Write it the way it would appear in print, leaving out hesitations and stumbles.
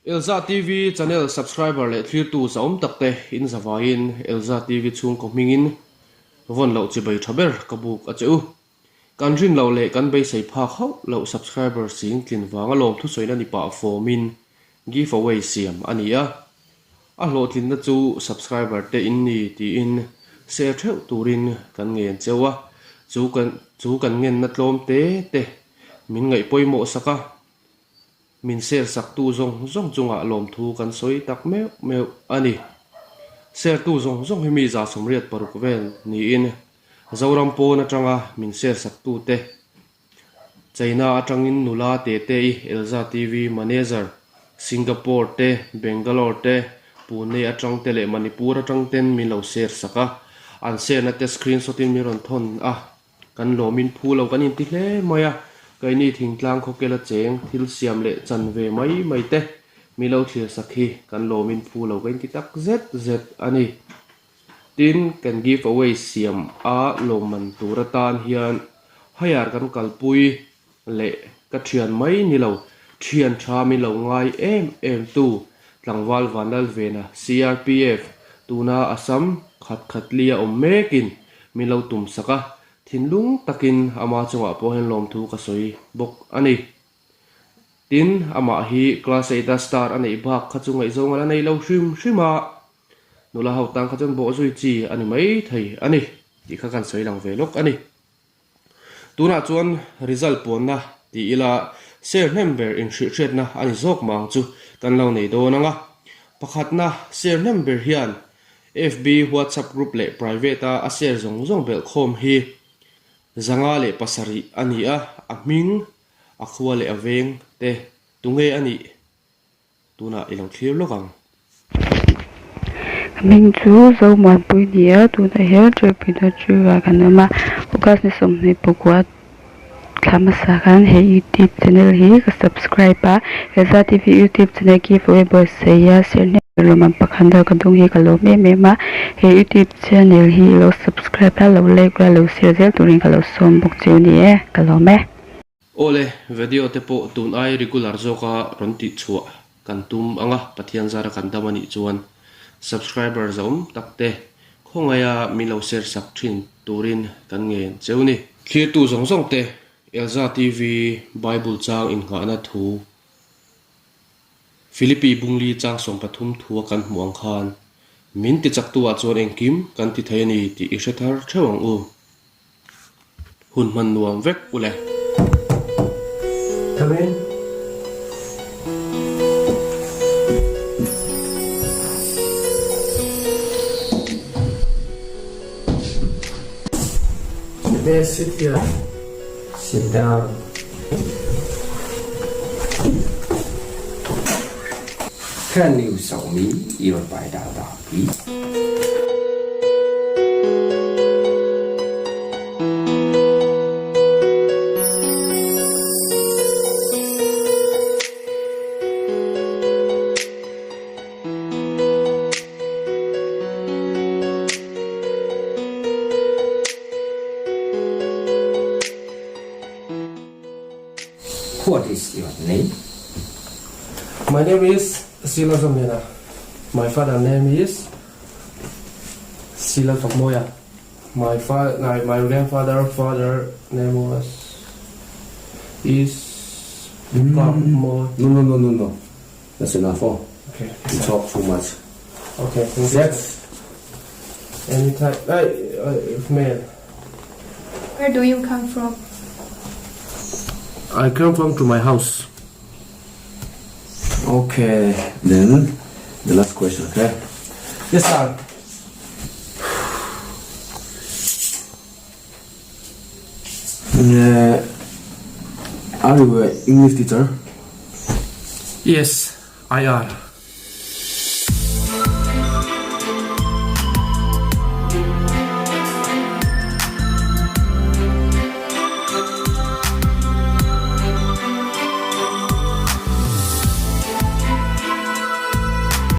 Elza TV channel subscriber leh thlirtu zahawm tak te in zavaiin Elza TV chhungkaw hmingin vawn loh chibai tha ber ka buk a che u. Kan rin loh leh kan beisei phak hauh loh subscriber sing tlin vanga lawm thusawina ni pah fawmin give away siam a ni a. A hlawhtlinna chu subscriber te in ni tiin share theuh turin kan ngen cheu a, chu kan chu kan ngenna tlawm te te min ngaih pawimawh sak a. Min share saktu zawng zawng chungah lawmthu kan sawi tak meuh meuh a ni. Share tu zawng zawng hi mi 86 vel niin Zoram pawn atanga min share saktu te, China atangin nula Tetei, Elza TV manager, Singapore te, Bangalore te, Pune atang te leh Manipur atang ten min lo share sak a, an share na te screenshot in min rawn thawn a. Kan lawmin phu lo kan inti hle mai a, keini thingtlang khawkela cheng thil siam leh chan ve mai mai te mi lo thlir sak hi kan lawmin phu lo ka inti tak zet zet a ni. Tin, kan give away siam a lawmman tur atan hian hire kan kalpui leh ka thian mai ni lo, thian tha min lo ngai em em tu tlangval Vanlalvena CRPF tuna Assam khat khat li a awm mekin min lo tum sak a, thinlung takin ama chungah pawh hian lawmthu ka sawi bawk a ni. Tin, amah hi class eight a star a neih bak kha chu ngaihzawng a la nei lo hrim hrim a, nula ho tan kha chuan bawhzui chi a ni mai thei a ni tih kha kan sawi lang ve lawk a ni. Tunah chuan result puanna ti ila share hnem ber inhrilhhriatna a ni zawk mah ang chu kan lo nei dawn ang a. Pakhatna share hnem ber hian FB, WhatsApp group leh private a a share zawng zawng belh khawm hi 507 a ni a, a hming, a khua leh a veng te tunge a nih? Tunah i lo thlir lawk ang. Ka hming chu Zomuanpui ni a, tunah hian Tripura Tripura kan awm a, August ni 24 thla hmasa khan he youtube channel hi ka subscribe a, he za T V youtube channel give away buatsaih a ser hnem ber lawmman pakhat deuh ka dawng hi ka lawm em em a, he youtube channel hi lo subscribe a, lo like a, lo share zel turin ka lo sawm bawk che u ni e, ka lawm e. Awle, video te pawh tun ai regular zawka rawn tih chhuah kan tum ang a, Pathian zara kan dam a nih chuan subscriber zawm tak te khawngaia min lo share sak thin turin kan ngen cheu ni. Thlirtu zawng zawng te Elza TV Bible chang innghahna thu Philippi Bungli chang 13 thua kan hmuh ang khan min tichaktu ah chuan engkim kan ti thei a ni tih i hre thar theuh ang u. Hun hman nuam vek u le. Come in. May I sit here? Sit down. Can you show me your biodata, please? What is your name? My name is Sila Zomena. My father name is Sila Fakmoya. My father, my grandfather father name was is mm. No no no no no. That's enough. Oh. Okay. You talk too much. Okay. Sex. Any type, male. Where do you come from? I come from to my house. Okay, then the last question, okay? Yes, sir. Uh, are you an English teacher? Yes, I are.